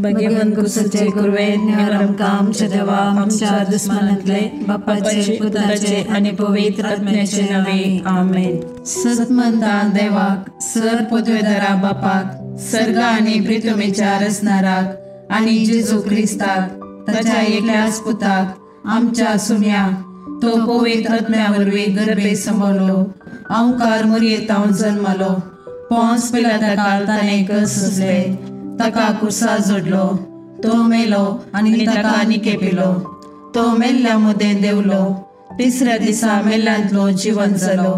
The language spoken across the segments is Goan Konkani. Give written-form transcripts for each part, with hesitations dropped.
भगवंत कुसाचे कुरवे निवार आमकां आमच्या देवा आमच्या दुस्मानांतले बापाचे पुताचे आनी पवित्र आत्म्याचे नावे आमेन। सतमंता देवाक सर पदवेदारा बापाक सर्गा आनी प्रितुमेच्या रचणाराक आनी जेजू क्रिस्ताक ताच्या एकल्याच पुताक आमच्या सुम्या तो पवित्र आत्म्या वरवीं गर्भे सांबाळलो अंकार मुरयेतावन जल्मलो पोंस पिलाता काल ताणें कस सोंसले ताका कुर्सा जोडलो तो मेलो आनी ताका निकेपिलो तो मेल्ल्या मदें देंवलो तिसऱ्या दिसा मेल्ल्यांतलो जिवन जालो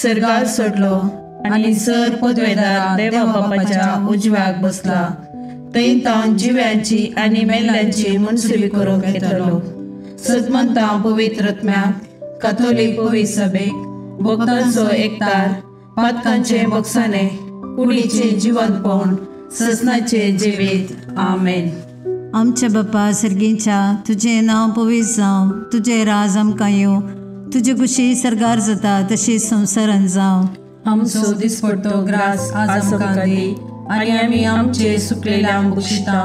सर्गार सोडलो आनी सर पदवेदार देवा बापाच्या उजव्याक बसला थंय तावन जिव्यांची आनी मेल्ल्यांची मनसुली करूंक येतलो। सतमंता पवित्र आत्म्याक काथोलीक पवित्र सभेक भक्तांचो एकतार पातकांचे बक्षाने कुडीचे जिवंतपण ससनाचे जिवीत आमेन। आमच्या बापा सर्गीच्या तुजें नांव पवित्र जावं, तुजें राज आमकां येवं, तुजे कुशी सर्गार जाता तशी संवसारान जावं। आमचो दिसपडतो ग्रास आज आमकां दी आनी आमी आमचे सुकलेल्या बक्षिता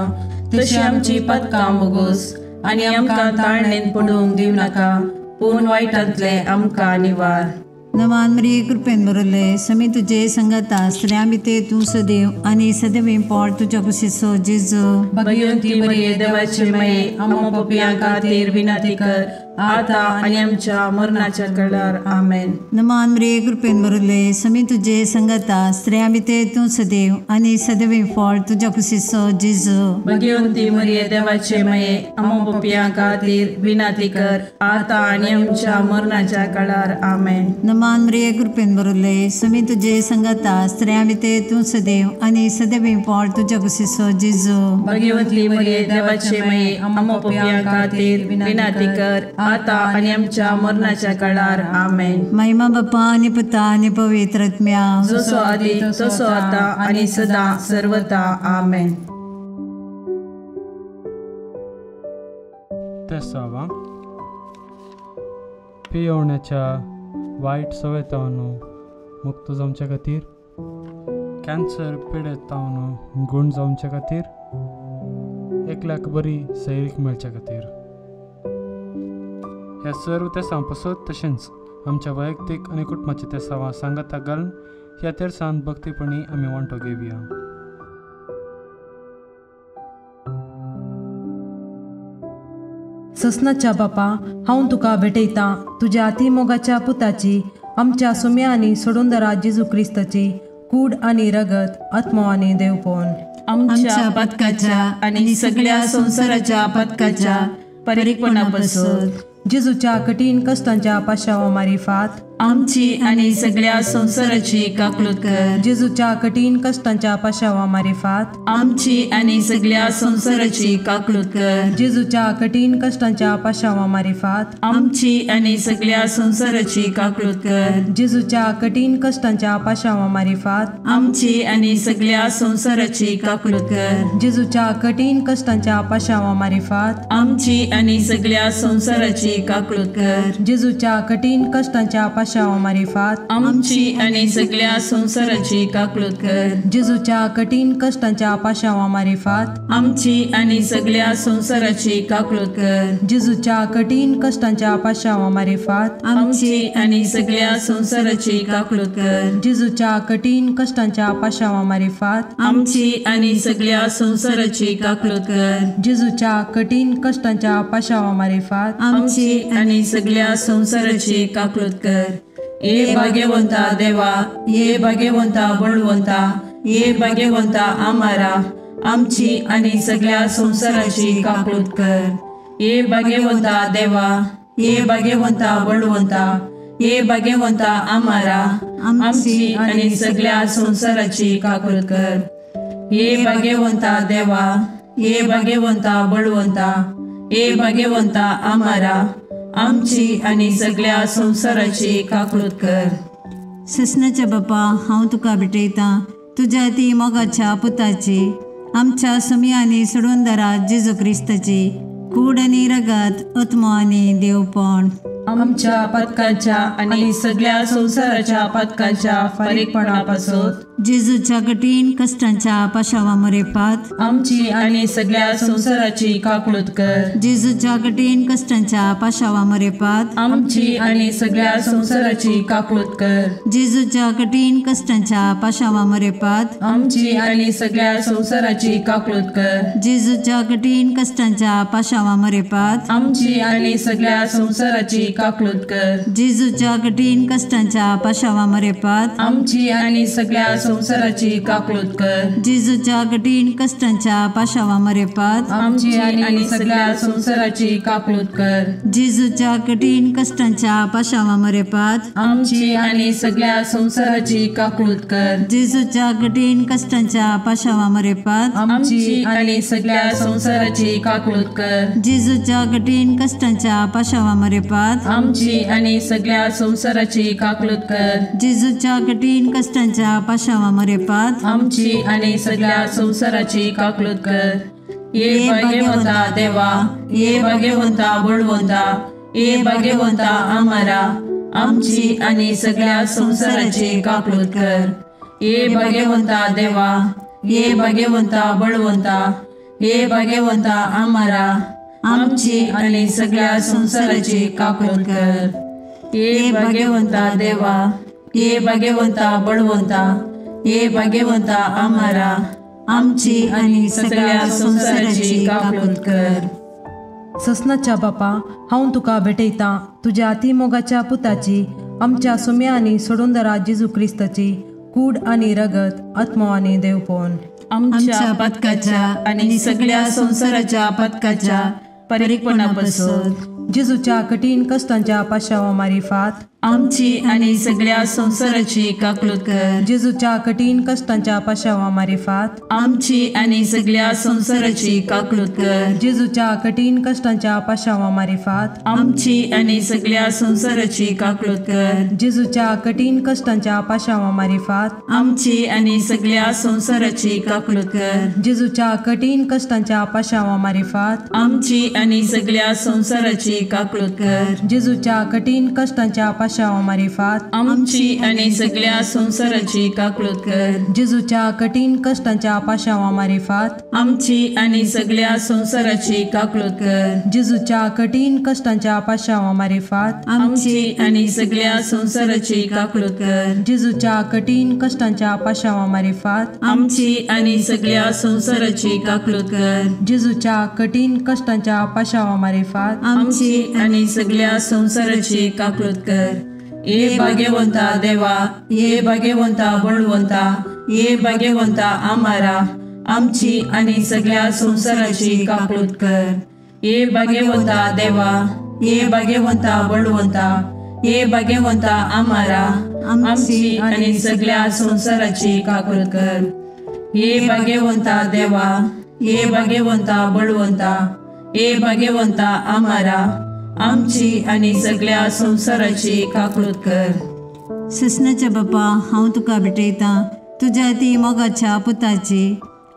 तशी आमची पदकां बोगोस आनी आमकां ताळणेन पडूंक दिवं नाका पूण वायटांतले आमकां निवार। नवान मरिये कृपेन भरले समी तुझे संगता स्त्रियां भितर तूं सदैव आनी सदैव पोट तुज्या कुशीचो जेजू। भगवंती मरिये देवाचे माये आमकां पापयां खातीर विनंती कर आता आनी आमच्या मरणाच्या वेळार आमेन। नमान मरिये कृपेन भरले समी तुझे संगता स्त्रियां भितर तूं सदैव आनी सदैव पोट तुज्या कुशीचो जेजू। भगवंती मरिये देवाचे माये आमकां पापयां खातीर विनंती कर आता आनी आमच्या मरणाच्या वेळार आमेन। नमान मरिये कृपेन भरले समी तुझे संगता स्त्रियां भितर तूं सदैव आनी सदैव पोट तुज्या कुशीचो जेजू। भगवंती मरिये देवाचे माये आमकां पापयां खातीर विनंती कर आता आनी आमच्या मरणाच्या काळार आमेन। महिमा बापा आनी पुता आनी पवित्र आत्म्या जसो आदी तसो आता आनी सदा सर्वता आमेन। तेसावा पियोवण्याच्या वायट सवयतावन मुक्त जावच्या खातीर, कॅन्सर पिडेतावन गूण जावच्या खातीर, एकल्याक बरी सैरीक मेळच्या खातीर ह्या सर्व तेसां पासत तशेंच आमच्या वैयक्तीक आनी कुटुंबाच्या तेसांवां सांगाता घालून ह्या तेरसान भक्तीपणी आमी वांटो घेवया। ससनाच्या बापा हांव तुका भेटयतां तुज्या अतिमोगाच्या पुताची आमच्या सुम्या आनी सोडूनदारा जेजू क्रिस्ताची कूड आनी रगत आत्मो आनी देवपण आमच्या पदकाच्या आनी सगळ्या संवसाराच्या पदकाच्या परिपणा पासून जेजूच्या कठीण कष्टांच्या पाशावा मारिफात आमची आनी सगळ्या संवसाराची काकलूत कर। जेजूच्या कठीण कष्टांच्या पाशावा मारिफात आमची आनी सगळ्या संवसाराची काकलूत कर। जेजूच्या कठीण कष्टांच्या पाशावा मारिफात आमची आनी सगळ्या संवसाराची काकलूत कर। जेजूच्या कठीण कष्टांच्या पाशावा मारिफात आमची आनी सगळ्या संवसाराची काकलूत कर। जेजूच्या कठीण कष्टांच्या पाशावा मारिफात आमची आनी सगळ्या संवसाराची काकलूत कर। जेजूच्या कठीण कष्टांच्या पाशावा मारिफात आमची आनी सगळ्या संवसाराची काकलूत कर। जेजूच्या कठीण कष्टांच्या पाशावा मारिफात आमची आनी सगळ्या संवसाराची काकलूत कर। जेजूच्या कठीण कष्टांच्या पाशावा मारिफात आमची आनी सगळ्या संवसाराची काकलूत कर। जेजूच्या कठीण कष्टांच्या पाशावा मारिफात आमची आनी सगळ्या संवसाराची काकलूत कर। जेजूच्या कठीण कष्टांच्या पाशावा मारिफात आमची आनी सगळ्या संवसाराची काकलूत कर। ये भाग्यवंता देवा, ये भाग्यवंता बळवंता, ये भाग्यवंता आमारा आमची आनी सगळ्या संवसाराची काकलूत कर। ये भाग्यवंता देवा, ये भाग्यवंता बळवंता, ये भाग्यवंता आमारा आमची आनी सगळ्या संवसाराची काकलूत कर। ये भाग्यवंता देवा, ये भाग्यवंता बळवंता, ये भाग्यवंता आमारा आमची आनी सगळ्या संवसाराची काकलूत कर। ससनाच्या बापा हांव तुका भेटयतां तुज्या ती मोगाच्या पुताची आमच्या सुमी आनी सोडूनदारा जेजू क्रिस्ताची कूड आनी रगत आत्मो आनी देवपण आमच्या पातकांच्या आनी सगळ्या संवसाराच्या पातकांच्या फारीकपणा पासत जेजूच्या कठीण कश्टांच्या पाशावा मरेपात आमची आनी सगळ्या संवसाराची काकळूत कर। जेजूच्या कठीण कश्टांच्या पाशावा मरेपात आमची आनी सगळ्या संवसाराची काकळूत कर। जेजूच्या कठीण कश्टांच्या पाशावा मरेपात आमची आनी सगळ्या संवसाराची काकळूत कर। जेजूच्या कठीण कश्टांच्या पाशावा मरेपात आमची आनी सगळ्या संवसाराची काकळूत कर। जेजूच्या कठीण कश्टांच्या पाशावा मरेपात आमची आनी सगळ्या संवसाराची काकळूत कर। जेजूच्या कठीण कश्टांच्या पाशावा मरेपात आमची आनी सगळ्या संवसाराची काकळूत कर। जेजूच्या कठीण कश्टांच्या पाशावा मरेपात आमची आनी सगळ्या संवसाराची काकळूत कर। जेजूच्या कठीण कश्टांच्या पाशावा मरेपात आमची आनी सगळ्या संवसाराची काकळूत कर। जेजूच्या कठीण कश्टांच्या पाशावा मरेपात आमची आनी सगळ्या संवसाराची काकळूत कर। जेजूच्या कठीण कश्टांच्या पाशावा मरेपात आमची आनी सगळ्या संवसाराची काकळूत कर। ये भाग्यवंता देवा, ये भाग्यवंता बळवंता, ये भाग्यवंता आमारा, आमची आनी सगळ्या संवसाराची काकळूत कर। ये भाग्यवंता देवा, ये भाग्यवंता बळवंता, ये भाग्यवंता आमारा, आमची आनी सगळ्या संवसाराची काकळूत कर। ये भाग्यवंता देवा, ये भाग्यवंता बळवंता, ये भाग्यवंता आमारा, आमची आनी सगळ्या संवसाराची काकळूत कर। ससनाच्या बापा, हांव तुका भेटयतां तुज्या अतिमोगाच्या पुताची, आमच्या सुम्या आनी सोडूनदारा जेजू क्रिस्ताची कूड आनी रगत, आत्मो आनी देवपण आमच्या पातकाच्या आनी सगळ्या संवसाराच्या पातकाच्या फारीकपणा पासून जेजूच्या कठीण कश्टांच्या पाशावा मारिफात आमची आनी सगळ्या संवसाराची काकळूत कर। जेजूच्या कठीण कश्टांच्या पाशावा मारिफात आमची आनी सगळ्या संवसाराची काकळूत कर। जेजूच्या कठीण कश्टांच्या पाशावा मारिफात आमची आनी सगळ्या संवसाराची काकळूत कर। जेजूच्या कठीण कश्टांच्या पाशावा मारिफात आमची आनी सगळ्या संवसाराची काकळूत कर। जेजूच्या कठीण कश्टांच्या पाशावा मारिफात आमची आनी सगळ्या संवसाराची काकळूत कर। जेजूच्या कठीण कश्टांच्या पाशावा मारिफात आमची आनी सगळ्या संवसाराची काकळूत कर। जेजूच्या कठीण कश्टांच्या पाशावा मारिफात आमची आनी सगळ्या संवसाराची काकळूत कर। जेजूच्या कठीण कश्टांच्या पाशावा मारिफात आमची आनी सगळ्या संवसाराची काकळूत कर। जेजूच्या कठीण कश्टांच्या पाशावा मारिफात आमची आनी सगळ्या संवसाराची काकळूत कर। जेजूच्या कठीण कश्टांच्या पाशावा मारिफात आमची आनी सगळ्या संवसाराची काकळूत कर। ये भाग्यवंता देवा, ये भाग्यवंता बळवंता, ये भाग्यवंता आमारा, आमची आनी सगळ्या संवसाराची काकळूत कर। ये भाग्यवंता देवा, ये भाग्यवंता बळवंता, ये भाग्यवंता आमारा, आमची आनी सगळ्या संवसाराची काकळूत कर। ये भाग्यवंता देवा, ये भाग्यवंता बळवंता, ये भाग्यवंता आमारा, आमची आनी सगळ्या संवसाराची काकळूत कर। ससनाच्या बापा, हांव तुका भेटयतां तुज्या ती मोगाच्या पुताची,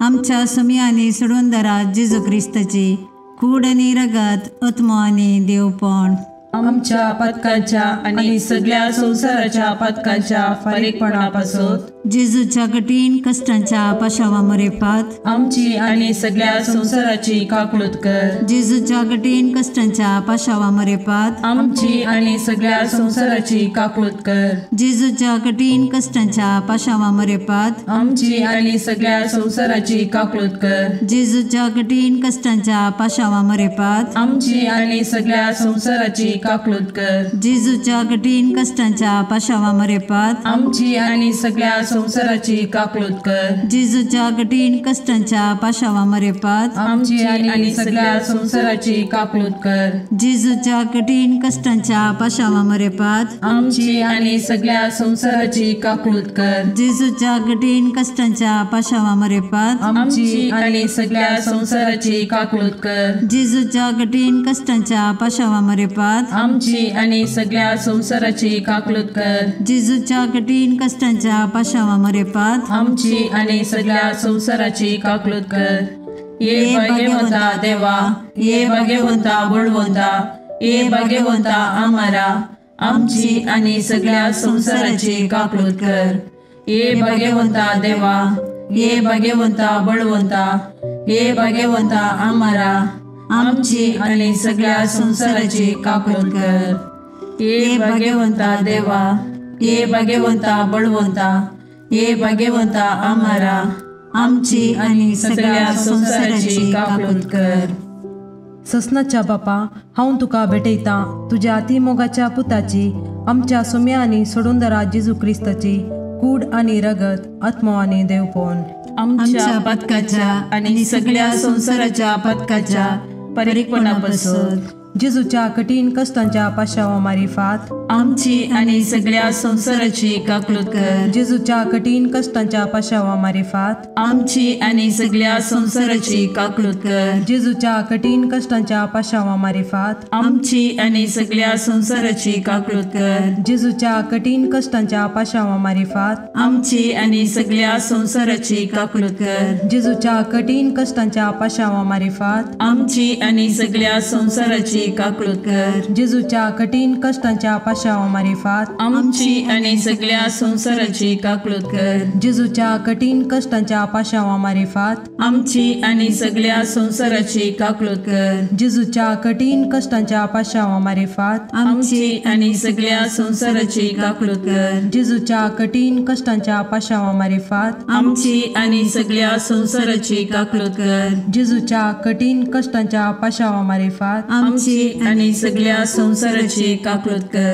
आमच्या सुम्या आनी सोडूनदारा जेजू क्रिस्ताची कूड आनी रगत, आत्मो आनी देवपण आमच्या पातकांच्या आनी सगळ्या संवसाराच्या पातकांच्या फारीकपणा पासून जेजूच्या कठीण कश्टांच्या पाशावा मरेपात आमची आनी सगळ्या संवसाराची काकळूत कर। जेजूच्या कठीण कश्टांच्या पाशावा मरेपात आमची आनी सगळ्या संवसाराची काकळूत कर। जेजूच्या कठीण कश्टांच्या पाशावा मरेपात आमची आनी सगळ्या संवसाराची काकळूत कर। जेजूच्या कठीण कश्टांच्या पाशावा मरेपात आमची आनी सगळ्या संवसाराची काकळूत कर। जेजूच्या कठीण कश्टांच्या पाशावा मरेपात आमची आनी सगळ्या संवसाराची काकळूत कर। जेजूच्या कठीण कश्टांच्या पाशावा मरेपात आमची आनी सगळ्या संवसाराची काकळूत कर। जेजूच्या कठीण कश्टांच्या पाशावा मरेपात आमची आनी सगळ्या संवसाराची काकळूत कर। जेजूच्या कठीण कश्टांच्या पाशावा मरेपात आमची आनी सगळ्या संवसाराची काकळूत कर। जेजूच्या कठीण कश्टांच्या पाशावा मरेपात आमची आनी सगळ्या संवसाराची काकळूत कर। जेजूच्या कठीण कश्टांच्या पाशावा मरेपात आमची आनी सगळ्या संवसाराची काकळूत कर। ये भाग्यवंता देवा, ये भाग्यवंता बळवंता, ये भाग्यवंता आमारा आमची आनी सगळ्या संवसाराची काकळूत कर. ये भाग्यवंता देवा ये भाग्यवंता बळवंता ये भाग्यवंता आमारा आमची आनी सगळ्या संवसाराची काकळूत कर. ये भाग्यवंता देवा ये भाग्यवंता बळवंता ये भाग्यवंता आमारा आमची आनी सगळ्या संवसाराची काकळूत कर. ससनाच्या बापा हांव तुका भेटयतां तुज्या अतिमोगाच्या पुताची आमच्या सोम्या आनी सोडूंदरा जेजू क्रिस्ताची कूड आनी रगत आत्मो आनी देवपण आमच्या पथकाच्या आनी सगळ्या संवसाराच्या पथकाच्या परिपणापासून जेजूच्या कठीण कष्टांच्या पाशावा मारिफात आमची आनी सगळ्या संवसाराची काकळूत कर. जेजूच्या कठीण कष्टांच्या पाशावा मारिफात आमची आनी सगळ्या संवसाराची काकळूत कर. जेजूच्या कठीण कष्टांच्या पाशावा मारिफात आमची आनी सगळ्या संवसाराची काकळूत कर. जेजूच्या कठीण कष्टांच्या पाशावा मारिफात आमची आनी सगळ्या संवसाराची काकळूत कर. जेजूच्या कठीण कष्टांच्या पाशावा मारिफात आमची आनी सगळ्या संवसाराची काकळूत कर. जेजूच्या कठीण कष्टांच्या पाशावा मारिफात आमची आनी सगळ्या संवसाराची काकळूत कर. जेजूच्या कठीण कष्टांच्या पाशावा मारिफात आमची आनी सगळ्या संवसाराची काकळूत कर. जेजूच्या कठीण कष्टांच्या पाशावा मारिफात आमची आनी सगळ्या संवसाराची काकळूत कर. जेजूच्या कठीण कष्टांच्या पाशावा मारिफात आमची आनी सगळ्या संवसाराची काकळूत कर. जेजूच्या कठीण कष्टांच्या पाशावा मारिफात आमची आनी सगळ्या संवसाराची काकळूत कर.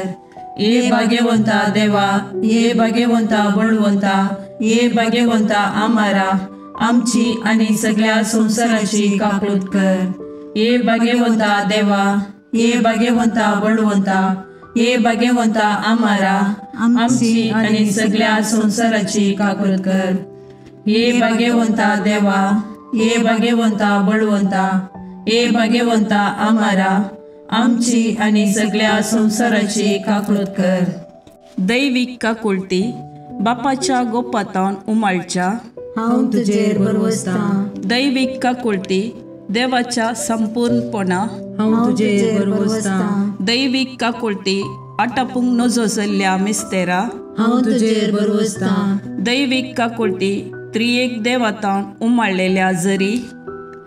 ये भाग्यवंता देवा ये भाग्यवंता बळवंता ये भाग्यवंता आमारा आमची आनी सगळ्या संवसाराची काकळूत कर. ये भाग्यवंता देवा ये भाग्यवंता बळवंता ये भाग्यवंता आमारा आमची आनी सगळ्या संवसाराची काकळूत कर. ये भाग्यवंता देवा ये भाग्यवंता बळवंता ये भाग्यवंता आमारा आमची आनी सगळ्या संवसाराची काकळूत कर. दैवीक काकुळती बापाच्या गोपातावन उमाळच्या हांव तुजेर भरवसतां. दैवीक काकुळती देवाच्या संपूर्णपणा हांव तुजेर भरवसतां. दैवीक काकुळती आटापूंक नजो जाल्ल्या मिस्तेरा हांव तुजेर भरवसतां. दैवीक काकुळती त्रियेक देवातावन उमाळलेल्या जरी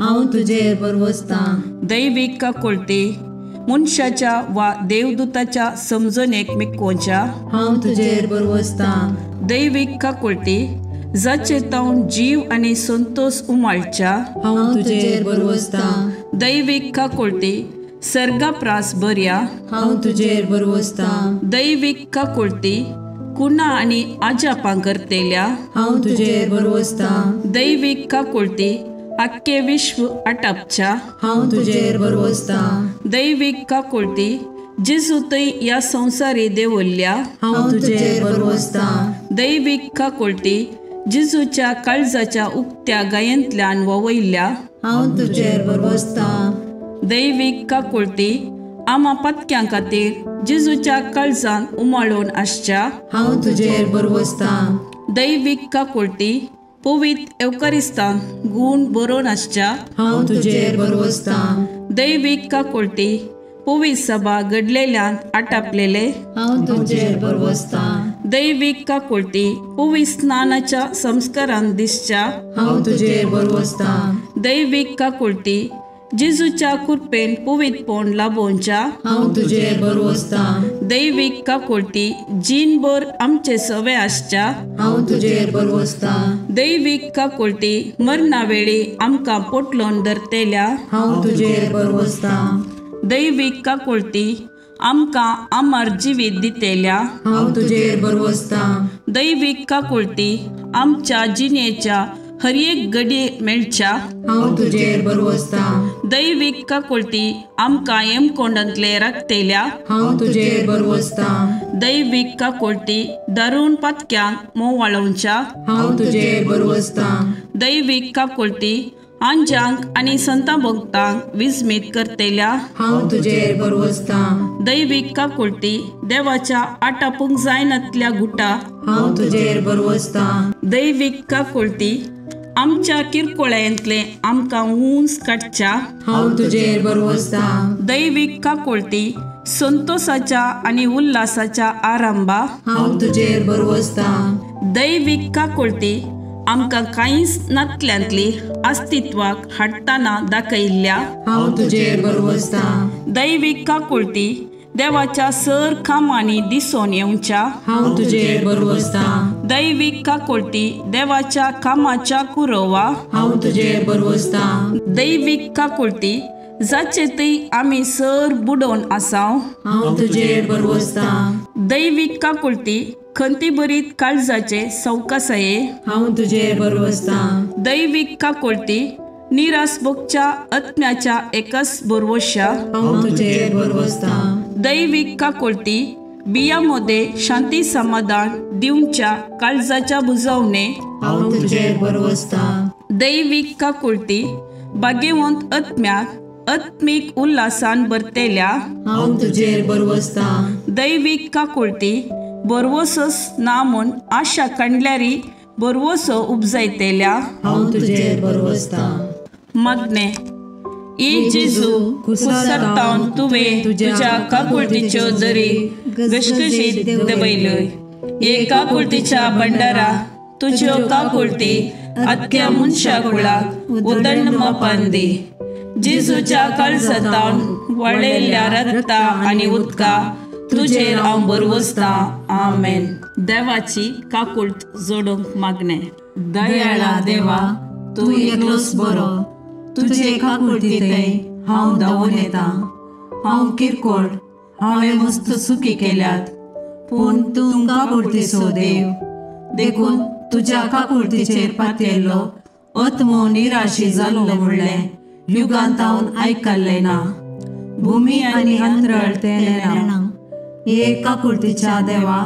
हांव तुजेर भरवसतां. दैवीक काकुळती मनशाच्या वा देवदूताच्या समजणेक मिकोवच्या हांव तुजेर भरवसतां. दैवीक काकुळती जाचे तावन जीव आनी संतोष उमाळच्या हांव तुजेर भरवसतां. दैवीक काकुळती सर्गाप्रास बऱ्या हांव तुजेर भरवसतां. दैवीक काकुळती कुणा आनी आजापां करतेल्या हांव तुजेर भरवसतां. दैवीक काकुळती आख्खे विश्व आटापच्या हांव तुजेर भरवसतां. दैवीक काकुळती जेजू थंय ह्या संवसारी देवल्ल्या हांव तुजेर भरवसतां. दैवीक काकुळती जेजूच्या काळजाच्या उक्त्या गायेंतल्यान ववयल्ल्या हांव तुजेर भरवसतां. दैवीक काकुळती आमा पत्क्यां खातीर जेजूच्या काळजान उमाळून आसच्या हांव तुजेर भरवसतां. दैवीक काकुळती पवित्र एवकारिस्तान गूण बरोवन आसच्या हांव तुजेर भरवसतां. दैवीक काकुळती पवित्र सभा घडलेल्यान आटापलेले हांव तुजेर भरवसतां. दैवीक काकुळती पवित्र स्नानाच्या संस्कारान दिसच्या हांव तुजेर भरवसतां. दैवीक काकुळती जेजूच्या कृपेन पवित्रपण लाभोवच्या हांव तुजेर भरवसतां. दैवीक काकुळती जीणभर आमचे सवे आसच्या हांव तुजेर भरवसतां. दैवीक काकुळती मरणा वेळी आमकां पोटलोन धरतेल्या हांव तुजेर भरवसतां. दैवीक काकुळती आमकां अमर जिवीत दितेल्या हांव तुजेर भरवसतां. दैवीक काकुळती आमच्या जिणेच्या हर एक घडये मेळच्या हांव तुजेर भरवसतां. दैवीक काकुळती आमकां येमकोंडांतले राखतेल्या हांव तुजेर भरवसतां. दैवीक काकुळती दारून पातक्यांक मोवाळोवच्या हांव तुजेर भरवसतां. दैवीक काकुळती आंजांक आनी संता भक्तांक विस्मीत करतेल्या हांव तुजेर भरवसतां. दैवीक काकुळती देवाच्या आटापूंक जायनातल्या गुटा हांव तुजेर भरवसतां. दैवीक काकुळती आमच्या किरकोळ्यांतले आमकां उंच काडच्या हांव तुजेर भरवसतां. दैवीक काकुळटी संतोषाच्या आनी उल्हासाच्या आरंभा हांव तुजेर भरवसतां. दैवीक काकुळटी आमकां कांयच नातल्यांतली अस्तित्वाक हाडटना दाखयल्ल्या हांव तुजेर भरवसतां. दैवीक काकुळटी देवाच्या सर कामांनी दिसून येवच्या हांव तुजेर भरवसतां. दैवीक काकुळटी देवाच्या कामाच्या कुरोवा हांव तुजेर भरवसतां. दैवीक काकुळटी जाचे थंय आमी सर बुडोवन आसाव हांव तुजेर भरवसतां. दैवीक काकुळटी खंतीभरीत काळजाचे सवकासाये हांव तुजेर भरवसतां. दैवीक काकुळटी निराश भोगच्या आत्म्याच्या एकच भरवश्या हांव तुजेर भरवसतां. दैवीक काकुळटी बिया मध्ये शांती समाधान दिवच्या काळजाच्या बुजवणे हांव तुजेर भरवसतां. दैवीक काकुळटी भाग्यवंत आत्म्याक आत्मीक उल्हासान भरतेल्या हांव तुजेर भरवसतां. दैवीक काकुळटी भरवसोच ना म्हूण आशा काडल्यारी भरवसो उपजायतेल्या हांव तुजेर भरवसतां. मागणें. ए जेजू, कुसरतावन तुवें तुज्या काकुळटीच्यो दरी घसघशीत देंवयल्यो. हे काकुळटीच्या भंडारा तुज्यो काकुळटी आख्ख्या मनशा कुळाक उदंड मापान दी. जेजूच्या काळजांतावन वळयल्ल्या रक्ता आनी उदका तुजेर हांव भरवसतां. आमेन. देवाची काकुळट जोडूंक मागणें. दयाळा देवा, तूं एकलोच बरो. तुजे काकुळटींतय हांव धांवून येता. हांव किरकोळ, हांवें मस्त चुकी केल्यात, पूण तूं काकुळटीचो देव. देखून तुज्या काकुळटीचेर पातयेल्लो आत्मो निराशी जाल्लो म्हणलें युगांतावन आयकल्लें ना. भुमी आनी अंतरळ तें नेणा. हे काकुळटीच्या देवा,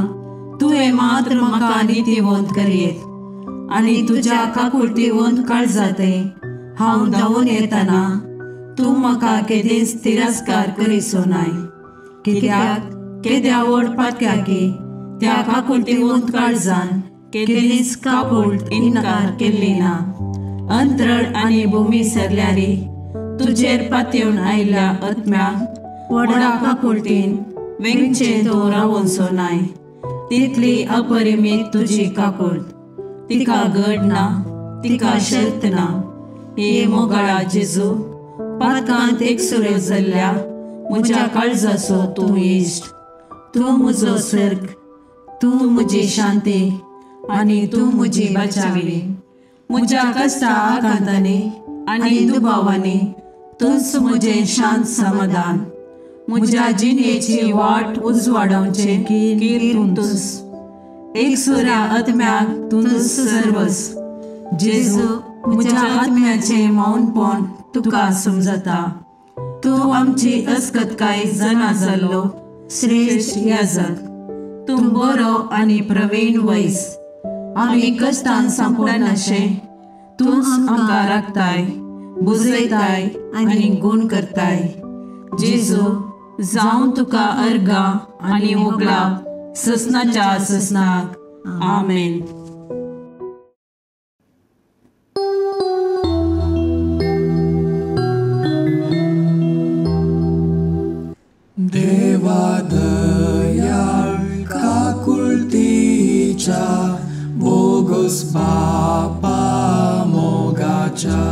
तुवें मात्र म्हाका नितीवंत करयेत आनी तुज्या काकुळटीवंत काळजांतय हांव धांवून येतना तूं म्हाका केदींच तिरस्कार करिसो नाय. कित्याक केद्या व्हड पातक्याकी त्या काकुळटीवंत काळजान केदींच काकुळट इन्कार केल्ली ना. अंतरळ आनी भुमी सरल्यारी तुजेर पातयेवन आयिल्ल्या आत्म्याक व्हडा काकुळटीन वेंगचें तूं रावोनसो नाय. तितली अपरिमीत तुजी काकुळट, तिका गड ना, तिका शर्त ना. हे मोगाळा जेजू, पातकांत एकसुरो जाल्ल्या म्हज्या काळजाचो तूं इश्ट. तूं म्हजो सर्ग, तूं म्हजी शांती आनी तूं म्हजी बचावी. म्हज्या कश्टा आकांतांनी आनी दुबावांनी तूंच म्हजें शांत समाधान. म्हज्या जिणेची वाट उजवाडावचें कीर तूंच. एकसुऱ्या आत्म्याक तूंच सर्वस. जेजू, म्हज्या आत्म्याचें मौनपण तुका समजता. तूं आमची अस्कतकाय जाणा जाल्लो श्रेश्ठ याजक. तूं बरो आनी प्रवीण वैस. आमी कश्टान सांपडनाशें तूंच आमकां राखताय, बुजयताय आनी गूण करताय. जेजू, जावं तुका अर्गां आनी होगळाप ससनाच्या ससनाक. आमेन. देवा दयाळ काकुळटीच्या बोगस बापा मोगाच्या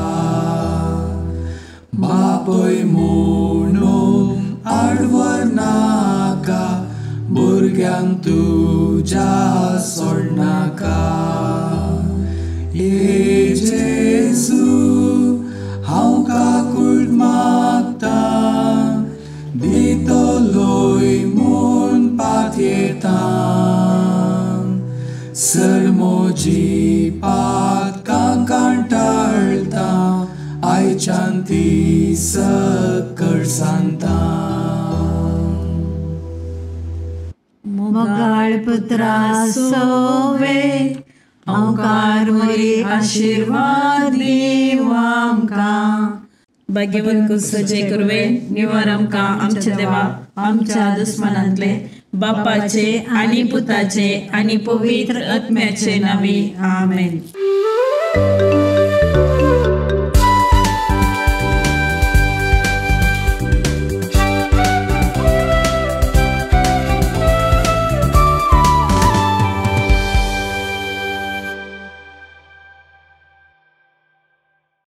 बापय म्हणून आडवर नाका, भुरग्यांक तुज्या सोडनाका. हे जेजू, हांव काकुळट मागतां, दितलोय म्हूण पातयेतां. सर म्हजी पातकां कंटाळटा, आयच्यान ती सकळ सांगता. मोगाळ पुत्रा सोवे ओंकार मरी आशीर्वाद दीव आमकां. भाग्यवंत कुसचे कुरवे निवार आमकां आमच्या देवा आमच्या दुस्मनांतले बापाचे आनी पुताचे आनी पवित्र आत्म्याचे नांवी. आमेन.